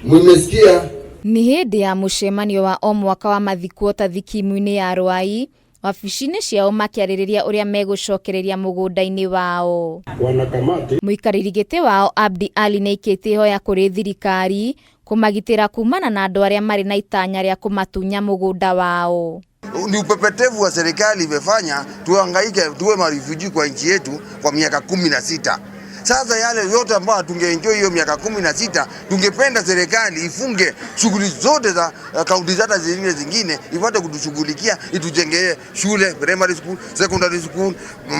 Mmesikia. Nĩ hĩndĩ ya mũcemanio wa o mwaka wa mathikuota thikimu-inĩ ya Rwai, wabici-inĩ ciao makĩarĩrĩria ũrĩa megũcokereria mũgũnda-inĩ wao. Wanakamati. Mũikarĩri gĩtĩ wao Abdi Ali nĩaikĩtie ihoya kũrĩ thirikari kũmagitĩra kumana na andũ arĩa marĩ na itanya rĩa kũmatunya mũgũnda wao. Ni upepetevu wa serikali imefanya tuhangaike tuwe marefugee kwa nchi yetu kwa miaka 16. Sasa yale yote ambayo tungeenjoy hiyo miaka 16, tungependa serikali ifunge shughuli zote za kaunti zata zingine zingine, ipate kutushughulikia, itujengee shule, primary school, secondary school,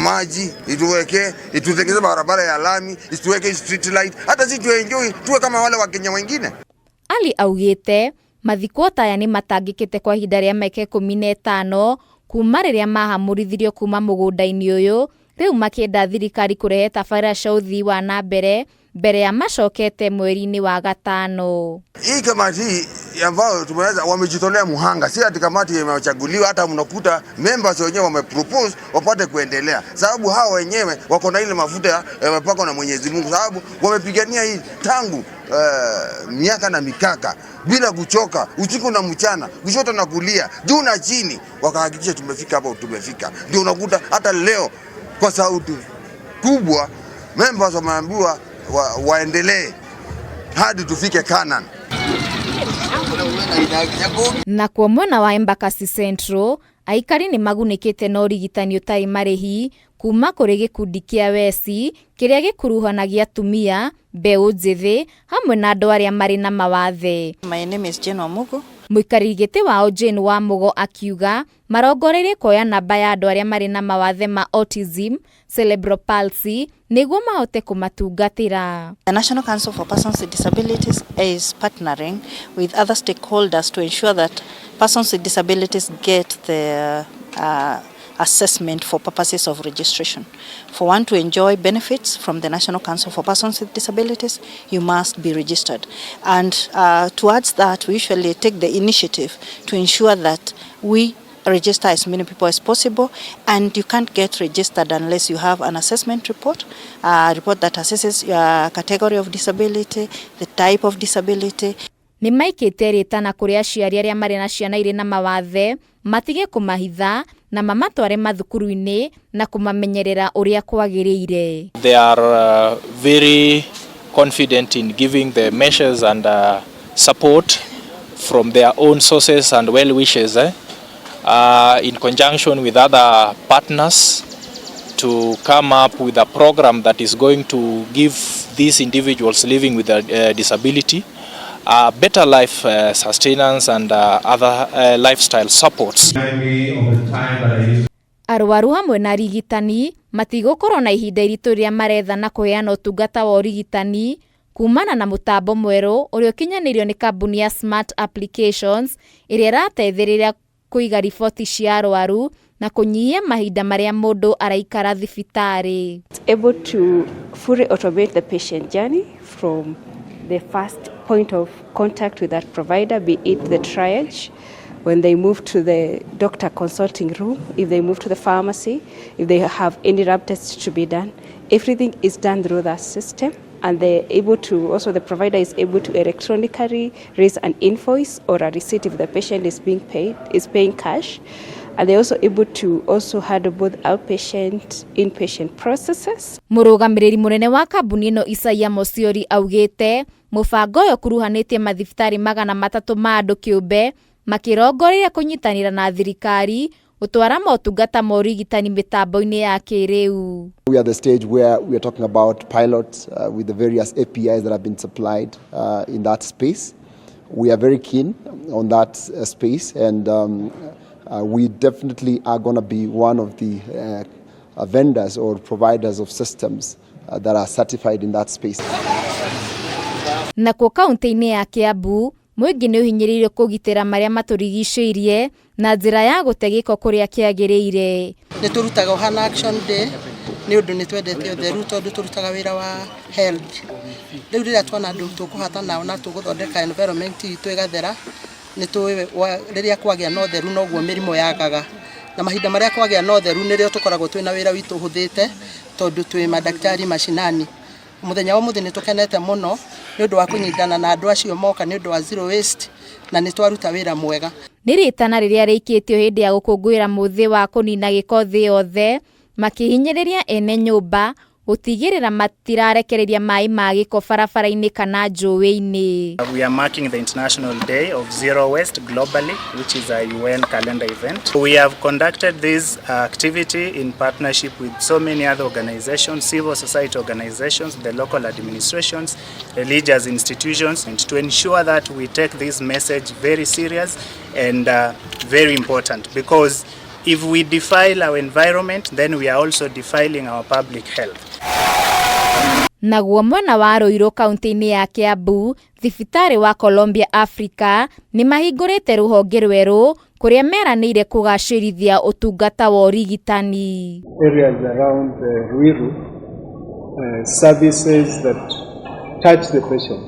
maji, ituweke, itutengeze barabara ya lami, ituweke street light, hata sisi tuenjoy, tuwe kama wale Wakenya wengine. Ali augĩte mathikwo aya nĩ matangĩkĩte kwa ihinda rĩa mĩaka 15 kuma rĩrĩa mahamũrithirio kuma mũgũnda-inĩ ũyũ, rĩu makĩenda thirikari kũrehe tabarĩra cia ũthii wa na mbere mbere ya macokete mweri-inĩ wa gatano. Hii kamati hii ambayo tumeweza wamejitolea muhanga, si ati kamati imechaguliwa. Hata mnakuta members wenyewe wamepropose wapate kuendelea, sababu hao wenyewe wako na ile mafuta yamepakwa na Mwenyezi Mungu, sababu wamepigania hii tangu miaka na mikaka bila kuchoka, usiku na mchana, kushoto na kulia, juu na chini, wakahakikisha tumefika hapo tumefika. Ndio unakuta hata leo kwa sauti kubwa members wameambiwa waendelee hadi tufike Canaan. Nakuo mwena wa Embakasi Central, aikari nĩ magunĩkĩte na ũrigitani ũtarĩ marĩhi kuma kũrĩ gĩkundi kĩa Wesi kĩrĩa gĩkuruhanagia atumia, mbeũ njĩthĩ hamwe na andũ arĩa marĩ na mawathe. My name is Jane Wamugo. Mũikarĩri gĩtĩ wao Jane Wamugo akiuga marongoreirie kuoya namba ya andũ arĩa marĩ na mawathe ma autism, cerebral palsy nĩguo mahote kũmatungatĩra. The National Council for Persons with Disabilities is partnering with other stakeholders to ensure that persons with disabilities get the assessment for purposes of registration. For one to enjoy benefits from the National Council for Persons with Disabilities, you must be registered. And towards that, we usually take the initiative to ensure that we register as many people as possible, and you can't get registered unless you have an assessment report, a report that assesses your category of disability, the type of disability. Nĩ maikĩte rĩtana kũrĩ aciari arĩa marĩ na ciana irĩ na mawathe matige kũmahitha na mamatware mathukuru-inĩ na kũmamenyerera ũrĩa kwagĩrĩire. They are very confident in giving the measures and support from their own sources and well wishes, in conjunction with other partners to come up with a program that is going to give these individuals living with a disability a better life sustenance and other lifestyle supports. Arwaru hamwe na arigitani matigũkorwo na ihinda iritũ rĩrĩa maretha na kũheana ũtungata wa ũrigitani kumana na mũtambo mwerũ ũrĩa ũkinyanĩirio nĩ kambuni ya Smart Applications ĩrĩa ĩrateithĩrĩria kũiga riboti cia arwaru na kũnyihia mahinda marĩa mũndũ araikara thibitarĩ. Able to fully automate the patient journey from the first point of contact with that provider, be it the triage, when they move to the doctor consulting room, if they move to the pharmacy, if they have any lab tests to be done, everything is done through that system. And they're able to, also the provider is able to electronically raise an invoice or a receipt if the patient is being paid, is paying cash. And they're also able to also handle both outpatient, inpatient processes. Mũrũgamĩrĩri mũnene wa kambuni ĩno Isaia Mosiori augĩte mũbango ũyũ ũkuruhanĩtie mathibitarĩ 300 ma andũ kĩũmbe makĩrongoreiria kũnyitanĩra na thirikari gũtwara motungata ma ũrigitani mĩtambo-inĩ ya kĩrĩu. We are at the stage where we are talking about pilots with the various APIs that have been supplied in that space. We are very keen on that space, and we definitely are going to be one of the vendors or providers of systems that are certified in that space. Nakuo kaunti-inĩ ya Kiambu mũingĩ nĩ ũhinyĩrĩirio kũgitĩra marĩa matũrigicĩirie na njĩra ya gũte gĩko kũrĩa kĩagĩrĩire. Nĩ tũrutaga Ohana Action Day nĩ ũndũ nĩ twendete ũtheru tondũ tũrutaga wĩra wa health. Rĩu rĩrĩa tuona andũ tũkũhata nao na tũgũthondeka environment itũ ĩgathera, nĩ tũĩ rĩrĩa kwagĩa na ũtheru noguo mĩrimũ yagaga, na mahinda marĩa kwagĩa na ũtheru nĩrĩo tũkoragwo twĩna wĩra witũ ũhũthĩte tondũ twĩ madaktari mashinani. Mũthenya wa ũmũthĩ nĩ tũkenete mũno Nĩ ũndũ wa kũnyitana na andũ acio moka nĩ ũndũ wa zero waste, na nĩ twaruta wĩra mwega. Nĩ rĩtana rĩrĩa rĩikĩtio hĩndĩ ya gũkũngũĩra mũthĩ wa kũnina gĩko thĩ yothe, makĩhinyĩrĩria ene nyũmba gũtigĩrĩra matirarekereria maĩ ma gĩko barabara-inĩ kana njũĩ-inĩ. We are marking the International Day of Zero Waste globally, which is a UN calendar event. We have conducted this activity in partnership with so many other organizations, civil society organizations, the local administrations, religious institutions, and to ensure that we take this message very serious and very important, because if we defile our environment, then we are also defiling our public health. Naguo mwena wa Ruiru kaunti-inĩ ya Kiambu, thibitarĩ wa Columbia Africa nĩ mahingũrĩte rũhonge rwerũ kũrĩa meranĩire kũgacĩrithia ũtungata wa ũrigitani. Areas around Ruiru, services that touch the patient,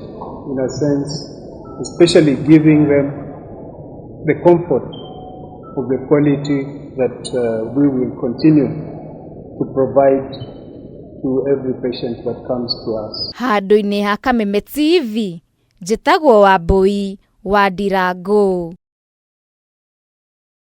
in a sense, especially giving them the comfort of the quality that we will continue to provide to every patient that comes to us. Handũ-inĩ ha Kameme TV, njĩtagwo Wambui wa Ndirangu.